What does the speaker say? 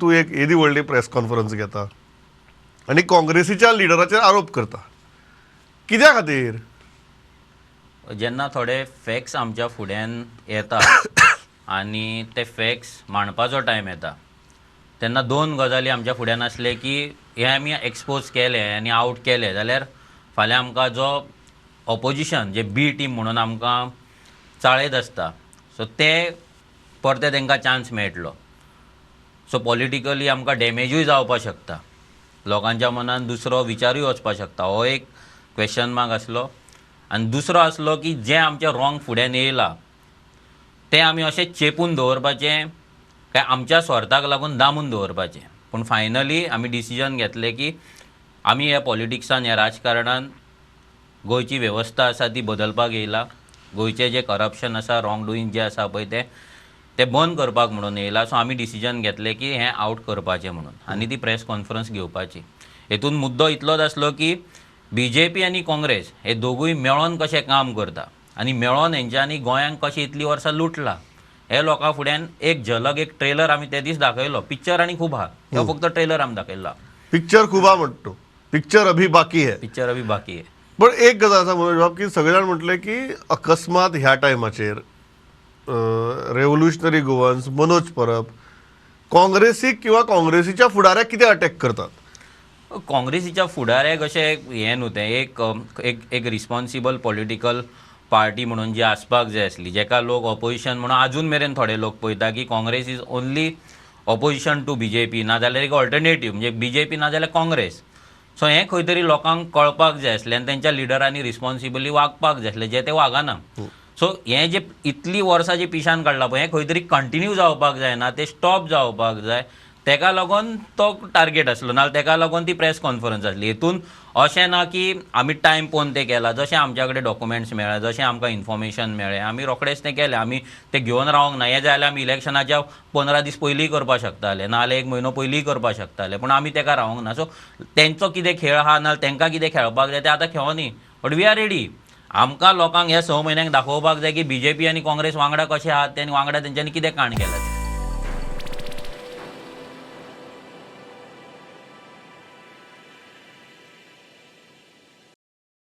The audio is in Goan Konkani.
तूं एक येदी व्हडली प्रेस कॉन्फरन्स घेता आनी काँग्रेसीच्या लिडराचेर आरोप करता, कित्या खातीर? जेन्ना थोडे फॅक्ट्स आमच्या फुड्यान येता आनी ते फॅक्ट्स मांडपाचो टायम येता, तेन्ना दोन गजाली आमच्या फुड्यान आसले की हे आमी एक्सपोज केले आनी आवट केले जाल्यार फाल्यां आमकां जो ऑपोजिशन जे बी टीम म्हणून आमकां चाळयत आसता, सो ते परते तांकां चान्स मेळटलो. सो पॉलिटिकली आमकां डॅमेजूय जावपाक शकता, लोकांच्या मनान दुसरो विचारूय वचपाक शकता. हो एक क्वेश्चन मार्क आसलो. आनी दुसरो आसलो की जें आमचें रॉंग फुड्यान येयलां तें आमी अशें चेपून दवरपाचें काय आमच्या स्वार्थाक लागून दामून दवरपाचें. पूण फायनली आमी डिसिजन घेतलें की आमी ह्या पॉलिटिक्सान, ह्या राजकारणान गोंयची वेवस्था आसा ती बदलपाक येयला, गोंयचें जें करप्शन आसा, रॉंग डुईंग जें आसा पळय तें तें बंद करपाक म्हणून येयला. सो आमी डिसिजन घेतलें की हें आवट करपाचें म्हणून आनी ती प्रेस कॉन्फरन्स घेवपाची. हेतून मुद्दो इतलोच आसलो की बीजेपी आनी काँग्रेस हे दोगूय मेळोन कशें काम करता आनी मेळोन हेंच्यांनी गोंयांक कशें इतलीं वर्सां लुटलां हे लोकां फुड्यान एक झलक, एक ट्रेलर आमी ते दीस दाखयलो. पिक्चर आनी खूब आहा, तो फक्त ट्रेलर आमी दाखयला. पिक्चर खूब आहा म्हणटा तूं, पिक्चर अभी बाकी है. पिक्चर अभी बाकी है. पण एक गजाल आसा मनोज बाब, की सगळे जाण म्हटले की अकस्मात ह्या टायमाचेर रेव्होल्युशनरी गोवन्स, मनोज परब काँग्रेसीक किंवा काँग्रेसीच्या फुडाऱ्याक कितें अटॅक करतात? काँग्रेसीच्या फुडाऱ्याक अशें हें न्हू तें एक एक एक रिस्पॉन्सिबल पॉलिटिकल पार्टी म्हणून जी आसपाक जाय आसली, जेका लोक ऑपोजिशन म्हणून आजून मेरेन थोडे लोक पळयता की Congress is only opposition to BJP, नाजाल्यार एक ऑल्टरनेटीव म्हणजे बीजेपी नाजाल्यार काँग्रेस. सो हें खंय तरी लोकांक कळपाक जाय आसलें आनी तेंच्या लिडरांनी रिस्पॉन्सिबली वागपाक जाय आसलें, जें ते वागना. सो हें जें इतलीं वर्सां जें पिशान काडलां पळय, हें खंय तरी कंटिन्यू जावपाक जायना, तें स्टॉप जावपाक जाय. तेका लागून तो टार्गेट आसलो, नाल्यार तेका लागून ती प्रेस कॉन्फरन्स आसली. हेतून अशें ना की आमी टायम पळोवन तें केलां. जशें आमच्या कडेन डॉक्युमेंट्स मेळ्ळे, जशें आमकां इन्फॉर्मेशन मेळ्ळें, आमी रोखडेंच तें केलें. आमी तें घेवन रावंक ना. हें जाल्यार आमी इलेक्शनाच्या 15 दीस पयलीं करपाक शकताले, नाजाल्यार एक म्हयनो पयलीं करपाक शकताले, पूण आमी तेका रावंक ना. सो तेंचो कितें खेळ आहा, नाजाल्यार तेंकां कितें खेळपाक जाय तें आतां खेळोनी, बट we are ready. आमकां लोकांक ह्या 6 म्हयन्यांक दाखोवपाक जाय की बीजेपी आनी काँग्रेस वांगडा कशे आहात ते आनी वांगडा तेंच्यांनी कितें काण केलां तें.